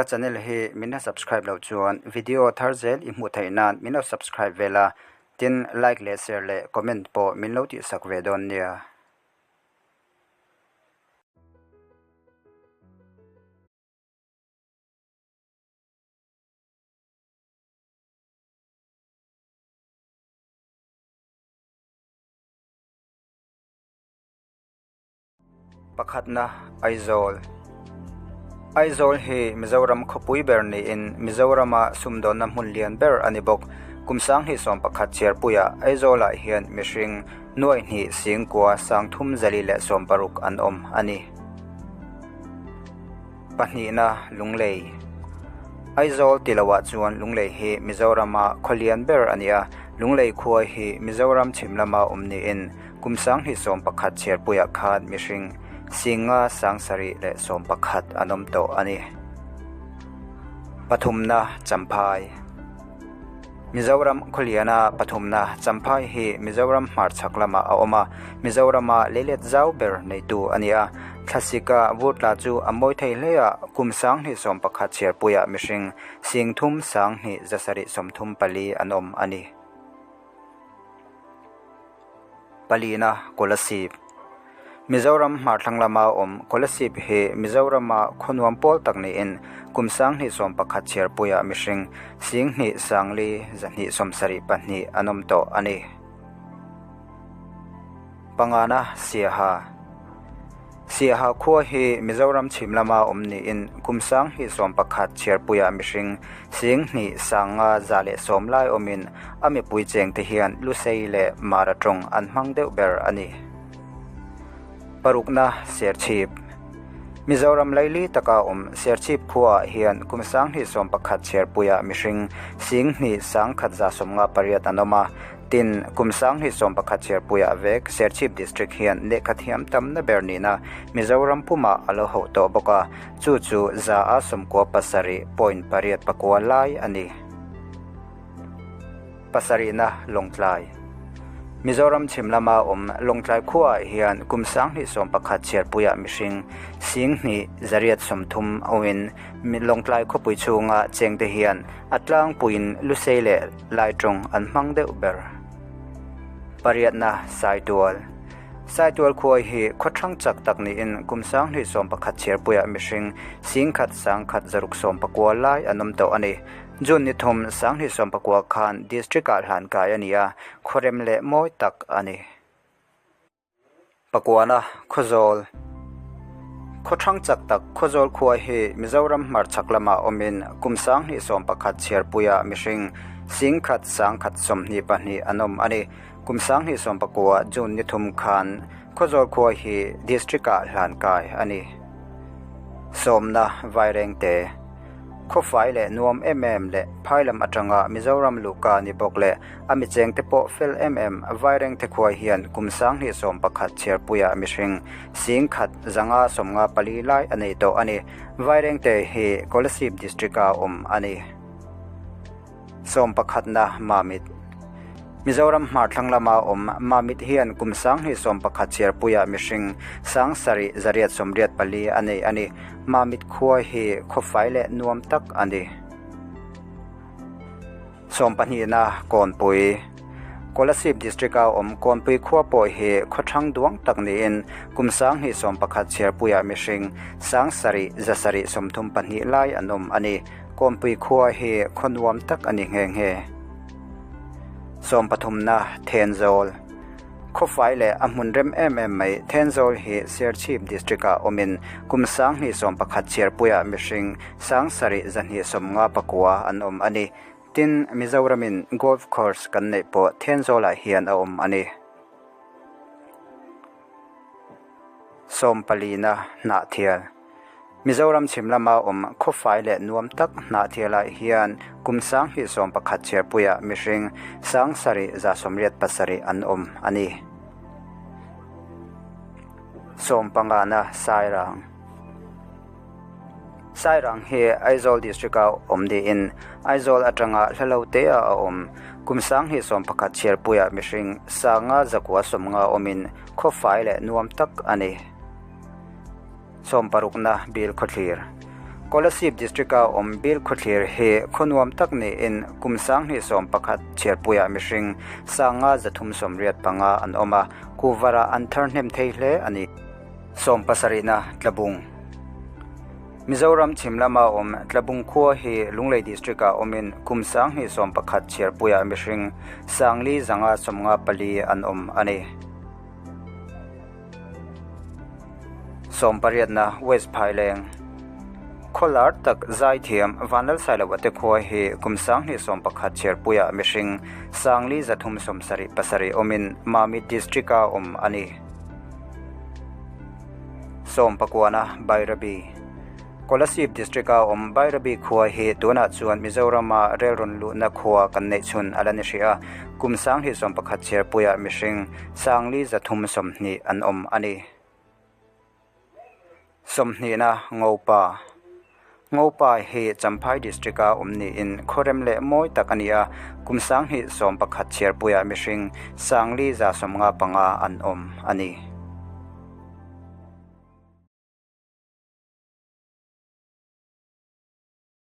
Ka channel hi min la subscribe loh chuan video thar zel i hmuh theih nan min lo subscribe vel a, tin like leh share leh comment pawh min lo tihsak ve dawn nia. Pakhatna, Aizawl. Aizawl hi Mizoram khawpui ber niin Mizorama sumdawnna hmun lian ber a ni bawk. Kum 2011 chhiarpuiah Aizawlah hian mihring nuaih hnih singkua sangthum zali leh sawmparuk an awm a ni. Pahnihna, Lunglei. Aizawl ti loah chuan Lunglei hi Mizorama khaw lian ber a ni a, Lunglei khua hi Mizoram chhim lama awm niin kum 2011 chhiarpuiah khan mihring singa sangsarih leh sawmpakhat an awm tawh a ni. Pathumna, Champhai. Mizoram khawliana pathumna Champhai hi Mizoram hmarchhak lamah a awm a, Mizorama leilet zau ber neitu a ni a. Thlasika vurtla chu a mawi thei hle a, kum 2011 chhiarpuiah mihring singthum sanghnih zasarih sawmthum pali an awm a ni. Palina, Kolasib. Mizoram hmarthlang lama awm Kolasib hi Mizorama khawnuam pawl tak niin kum 2011 chhiarpuiah mihring singhnih sangli zahnih sawmsarih pahnih an awm tawh a ni. Pangana, Siaha. Siaha khua hi Mizoram chhim lama awm niin kum 2011 chhiarpuiah mihring singhnih sanga za leh sawm lai awmin a mipui chengte hian Lusei leh Mara tawng an hmang deuh ber a ni. Parukna, Serchhip. Mizoram laili taka awm Serchhip khuaah hian kum 2011 chhiarpuiah mihring singhnih sangkhat za sawmnga pariat an awm a, tin, kum 2011 chhiarpuiah vek Serchhip District hian lehkha thiam tamna ber nihna Mizoram pumah a lo hauh tawh bawk a, chu chu za a sawmkua pasarih point pariat pakua lai a ni. Pasarihna, Lawngtlai. Mizoram chhim lama awm Lawngtlai khuaah hian kum 2011 chhiarpuiah mihring singhnih zariat sawmthum awmin Lawngtlai khawpui chhunga chengte hian a tlangpuiin Lusei leh Lai tawng an hmang deuh ber. Pariatna, Saitual. Saitual khua hi khaw thang chak tak niin kum 2011 chhiarpuiah mihring singkhat sangkhat zaruk sawm pakua lai an awm tawh a ni. June ni thum 2019 khan District-ah hlan kai a ni a, khuarem leh mawi tak a ni. Pakuana, Khawzawl. Khaw thang chak tak Khawzawl khua hi Mizoram hmarchhak lamah awmin kum 2011 chhiarpuiah mihring singkhat sangkhat sawmhnih pahnih an awm a ni. Kum 2019 June ni thum khan Khawzawl khua hi District-ah hlan kai a ni. Sawmna, Vairengte. Khawfai leh nuam em em leh phai lam atanga Mizoram luhka ni bawk leh a michengte pawh fel em em Vairengte khua hian kum 2011 chhiarpuiah mihring singkhat zanga sawmnga pali lai a nei tawh a ni. Vairengte hi Kolasib District-a awm a ni. Sawm pakhatna, Mamit. Mizoram hmarthlang lama awm Mamit hian kum 2011 chhiarpuiah mihring sangsarih zariat sawmriat pali a nei a ni. Mamit khua hi khawfai leh nuam tak a ni. Sawm pahnihna, Kawnpui. Kolasib District-a awm Kawnpui khua pawh hi khaw thang duang tak niin kum 2011 chhiarpuiah mihring sangsarih zasarih sawmthum pahnih lai an awm a ni. Kawnpui khua hi khaw nuam tak a ni nghe nghe. Sawm pathumna, Thenzawl. Khawfai leh a hmun rem em em mai Thenzawl hi Serchhip District-ah awmin kum 2011 chhiarpuiah mihring sangsarih zahnih sawmnga pakua an awm a ni. Tin, Mizoramin Golf Course kan neih pawh Thenzawlah hian a awm a ni. Sawm palina, Hnahthial. Mizoram chhim lama awm khawfai leh nuam tak Hnahthialah hian kum 2011 chhiarpuiah mihring sangsarih za sawmriat pasarih an awm a ni. Sawm pangana, Sairang. Sairang hi Aizawl District-a awm niin Aizawl atanga hla lo te ah a awm. Kum 2011 chhiarpuiah mihring sanga zakua sawmnga awmin khawfai leh nuam tak a ni. Sawm parukna, Bil Khawthlir. Kolasib District-a awm Bilkhawthlir hi khaw nuam tak niin kum 2011 chhiarpuiah mihring 5,385 an awm a, kuhvarah an thar hnem thei hle a ni. Sawmpasarihna Tlabung Mizoram chhim lama awm Tlabung khua hi Lunglei District-ah awmin kum 2011 chhiarpuiah mihring 4,594 an awm a ni. Sawmpariatna West Phaileng Khawlar tak zaithiam Vanlalsailoa te khua hi kum 2011 chhiarpuiah mihring 4,377 awmin Mamit District-a awm a ni. Sawmpakuana Bairabi Kolasib District-a awm Bairabi khua hi tunah chuan Mizorama rel rawn luhna khua kan neih chhun a la ni hrih a, kum 2011 chhiarpuiah mihring 4,320 an awm a ni. Sawmhnihna Ngopa Ngopa hi Champhai District-a awm niin khawrem leh mawi tak a ni a, kum 2011 chhiarpuiah mihring 4,195 an awm a ni.